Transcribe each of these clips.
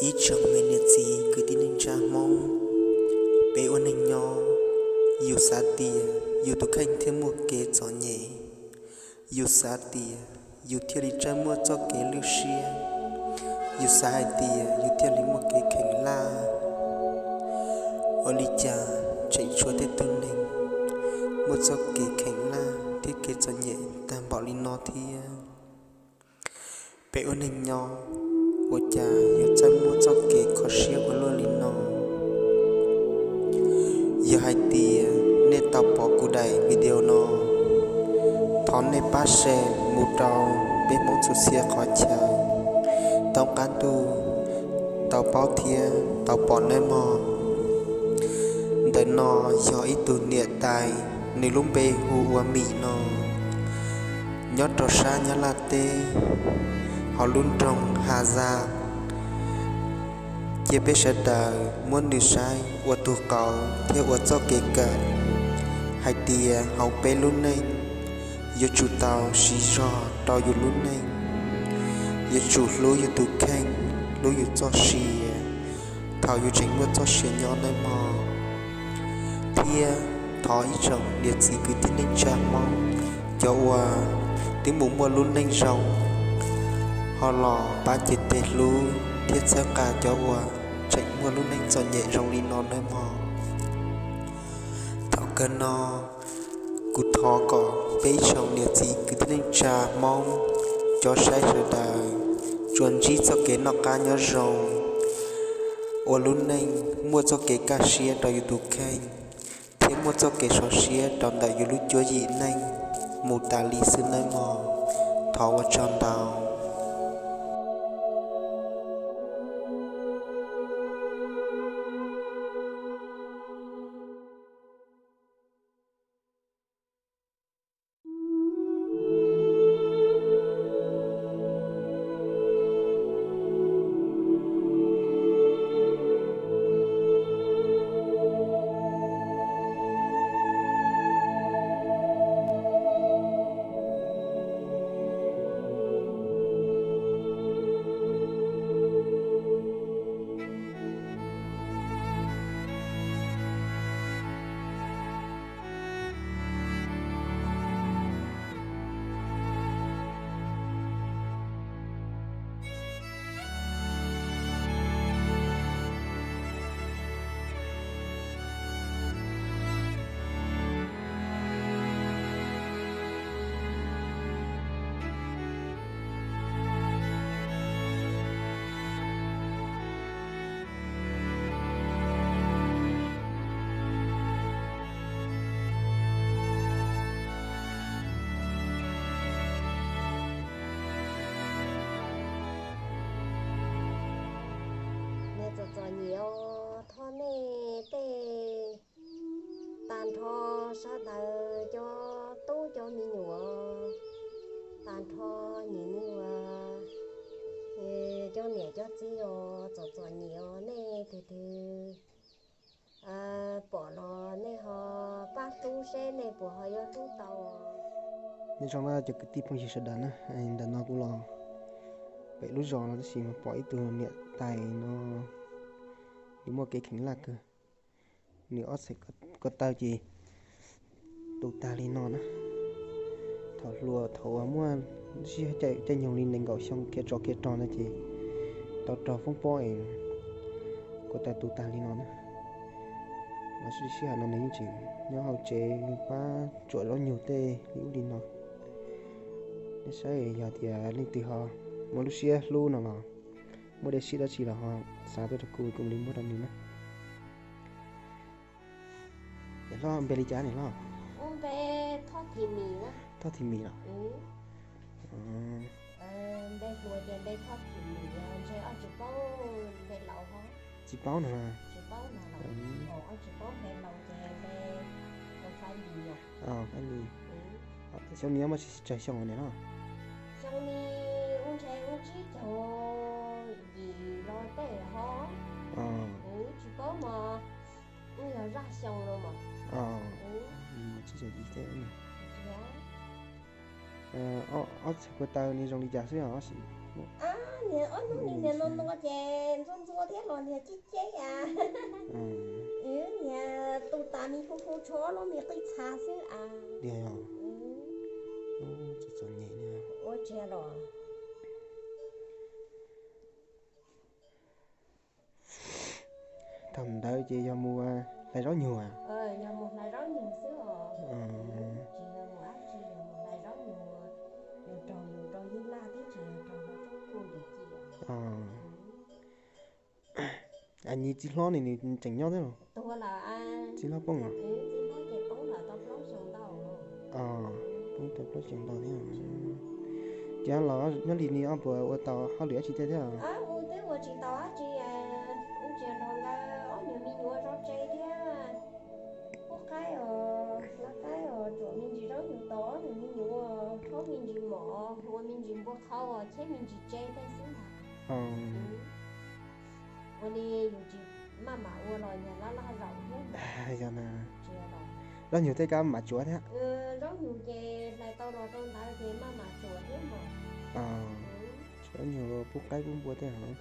Ib tsoom me niam txiv kwv tij neej tsa Hmoob, peb ua neeg nyob, yus xav tias yus tus kheej thiaj muaj kev txom nyem, yus xav tias yus thiaj li txawj muaj txoj kev lwj siab, yus xav hais tias yus thiaj li muaj kev kheev laj. Ua li cas tseem tshuav tej tug neeg muaj txoj kev kheev laj thiab kev txom nyem tag npaum li no thiab? Peb ua neeg nyob, ua cas yuav txawj muaj txoj kev kho siab ua luaj li no? Yog hais tias nej tau pom kuv daim video no, thov nej pab share mus rau peb Hmoob txhua txhia qhov chaw toob qab ntuj tau paub thiab tau pom nawb mog. Ntawm no yog ib tug niam tais, nws lub npe hu ua Mim no, nyob rau sab Nyab Laj teb, hauv lub nroog Has Zas. Cia peb sawv daws muab nws saib ua tus qauv thiab ua txoj kev kawm hais tias hauv peb lub neej yuav tsum tau siv zog rau yus lub neej, yuav tsum hlub yus tus kheej, hlub yus txoj sia thaum yus tseem muaj txoj sia nyob nawb mog. Thiab thov ib tsoom niam txiv kwv tij neej tsa Hmoob, cov uas twb mus muaj lub neej zoo, ho los pab cev tes hlub thiab txhawb nqa cov uas tseem muaj lub neej txom nyem zoo li no nawb mog. Thaum kawg no, kuv thov kom peb ib tsoom niam txiv kwv tij neej tsa Hmoob, cov saib sawv daws tsuas ntsib txoj kev noj qab nyob zoo, ua lub neej muaj txoj kev kaj siab rau yus tus kheej, thiab muaj txoj kev sov siab rau ntawm yus lub cuab yim neej mus tas li xwb nawb mog. Thov ua tsaug ntau. Nej txom txom nyem os, thov nej tej tag nrho sawv daws cov tub cov me nyuam, tag nrho nim no uas cov niam cov txiv os, txom txom nyem os, nej tus twg pom los nej ho pab hlub seb nej puas ho yuav hlub tau. Nyob zoo na cov kwv tij phooj ywg sawv daws na, ntawm no kuv los pem lub zos no tab sis mas pom ib tug niam tais no, nws muaj kev kheev laj kawg, nws ob txhais ko taw ces tu tag li no na. Thaum hluas thaum uas muaj sij hawm caij nyoog li nees nkaum xyoo kiag tsov kiag rog ntawd ces tau raug foob pob es ko taw tu tag li no na. Los sij hawm no nws yeej tseem nyob hauv tsev pab tsuam zaub nyug tej li ub li no. Nej saib yog tias leej twg ho muaj lub siab hlub no los muaj dej siab dab tsi los ho xa tuaj rau kuv, kuv mam li muab rau nws na. Niam hlob npe li cas niam hlob? Thoj Thim Mis los? Npe hluas ces npe Thoj Thim Mis, ntshe ob tsis paub npe laus ho. Tsis paub no. Tsis paub no los, ob tsis paub npe laus ces npe Faib Lis. Faib Lis. Xyoo no muaj tsawg xyoo niam hlob? Xyoo no ntshe tsib caug yim los tej ho. Tsis paub mas, kuj yog zaj xyoo no mas. Tsib caug yim thiab. Ob txhais ko taw nws zoo li cas xwb os? Niag ob hnub niag no no ces ntxua ntxua thiab los niag ceb ceb a. Niag tu tas me hu hu tshuav ob lub me qij txha xwb a. Tiag yog. Txom txom nyem. Ua tsia los. Thaum ntawd ces yog mus hlais zaub nyuag. Yog mus hlais zaub nyuag xwb os. Tsis yog mus dab tsi, yog mus hlais zaub nyuag, yus raug yus rau yij laj thiab tsis yog raug los tsob kuj dim ci. Nyias txiv hlob ne nws tseem nyob thiab los? Tuag lawm. Txiv hlob poob los? Txiv hlob ces poob lawm tau plaub xyoos ntau. Poob tau plaub xyoos ntau thiab. Ces los nyob li ne ob puas ua tau hauj lwm dab tsi thiab? Ua twb ua tsis tau dab tsi, ua tsis nrog nkawd ob niag me nyuam zov tsev thiab. Pub qaib os, hlais qaib os, tsuam me ntsis zaub nyuag tos ob niag me nyuam, rhaub me ntsis mov, ua me ntsis npua qhau, cheb me ntsis tsev tej xwb ntag. Ua li yus tsis maj mam ua los yog laj laj zaum thiab. Yog na. Zaub nyuag tej kab mam tsuav thiab. Zaub nyuag ces hlais tau los rau ntawd ces maj mam tsuav thiab mas. Zaub nyuag pub qaib pub npua tej hov.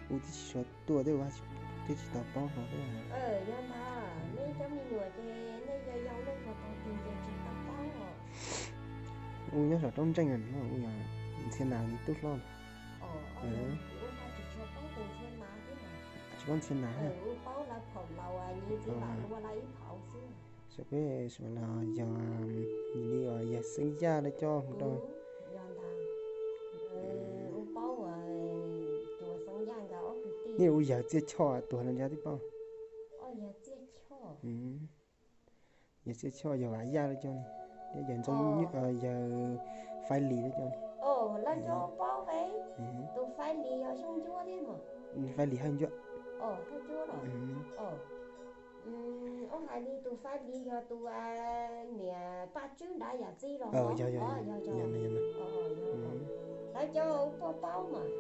Kuv twb tsis xav tuaj thiab, twb tsis tau paub hov thiab. Yog ntag, nej cov me nyuam ces nej yau yau nej puas tau tus ces tsis tau paub. Ua nyob saum roob ntseej no, ua yog Ntxhiab Nas tub hlob. Tsis paub Ntxhiab Nas. Xyov peb, xyov los yog, yog Xeeb Yaj lawv coj mus rau. Nej ua yawg Txiaj Choj tuag no ntshe twb paub. Yawg Txiaj Choj yog Vam Yaj lawv coj ne, thiab yawg Ntxoov, yawg Faib Lis lawv coj ne. Tus Faib Lis yog Xyooj Ncuab thiab mas. Faib Lis Hawj Ncuab. Ob hais li tus Faib Lis yog tus niam Paj Tswb nrad yam txij los. Yog, yog, yog, yog. Lawv cov ua paub paub mas.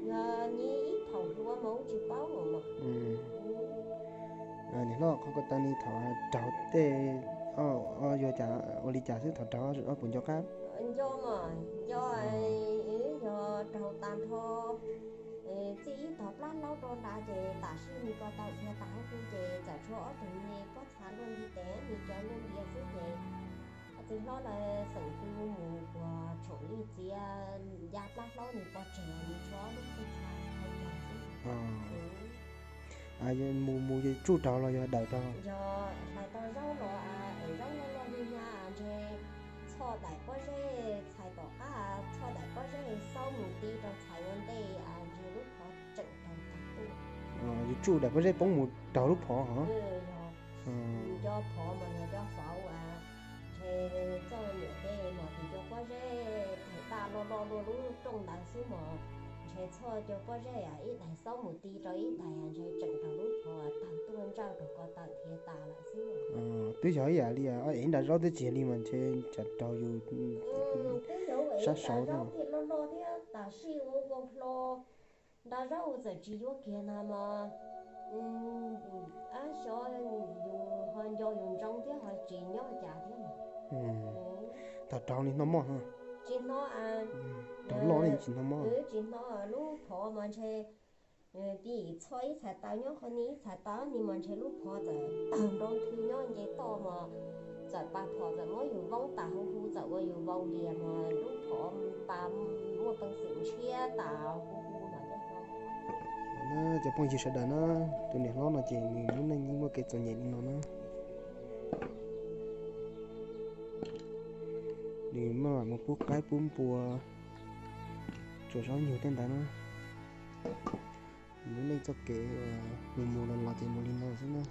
Yog nyias ib thaum hluas mas ua tsis paub mas. Niam hlob, qhov ko taw ne thaum raug tej, yuav cas ua li cas xwb thaum raug ob puas nco qab? Nco mas, nco, yog raug tag nrho txij ib tog plab hlaub rau nrad ces tam sim no ko taw dhia tas hauv kuv ces txawm tshuav ob tug me pob txha luaj nti tes me cov luaj ntiav xwb ces ob txiv hlob lawv xeem twg mus puag tshoom li txiav ya plab hlaub nws pov tseg nws tshuav ob lub pob txha hauv xwb. Mus mus tsuj raug los yog dawm raug? Yog hlais tau zaub los es zaub loj loj li nya ntshe txhoj daim pob zeb txhais tom qab, txhoj daim pob zeb xaub mus ti rau txhais ua ntej ntshe lub phov tseem raug tag tuaj. Yus tsuj daim pob zeb poob mus raug lub phov hov? Cov phov mas yog cov faus, ntshe txoj nyuam tej mas tus cov pob zeb thaum taj loj loj luaj lub rooj ntawd xwb mas ntshe txhoj cov pob zeb ib daim xaub mus ti rau ib daim ntshe tseem raug lub phov tawg tuaj ntsawj rau ko taw dhia tas lawm xwb. Twb yog ib yam li es nra zaub twb tsis yog li mas ntshe tsam raug yus sab saud thiab. Loj loj thiab tam sim ua vau hlo, nra zaub txawm tsis yuav kiag na mas xyov yus ho nco yus ntsoov thiab ho tsis nyob cas thiab. Thaum raug li hnov mob? Tsis hnov. Raug loj ne tsis hnov mob? Tsis hnov, lub phov mas ntshe tib txhoj ib txhais taw nyob qhov ni ib txhais taw ni mas ntshe lub phov txawm tawg nroo nthwv nyob nce toj mas txawm pas phom txawm muab yus voob tas hu hu txawm ua yus vau lias mas lub phov pas muaj peev xwm ntshiab tas hu hu mas. Cov phooj ywg sawv daws na, tus niam hlob no ces nws lub neej yeej muaj kev txom nyem li no na. Nws maj mam mus pub qaib pub npua, tsuav zaub nyuag tej ntawd na. Nws lub neej txoj kev mus mus los los ces mus li no xwb na.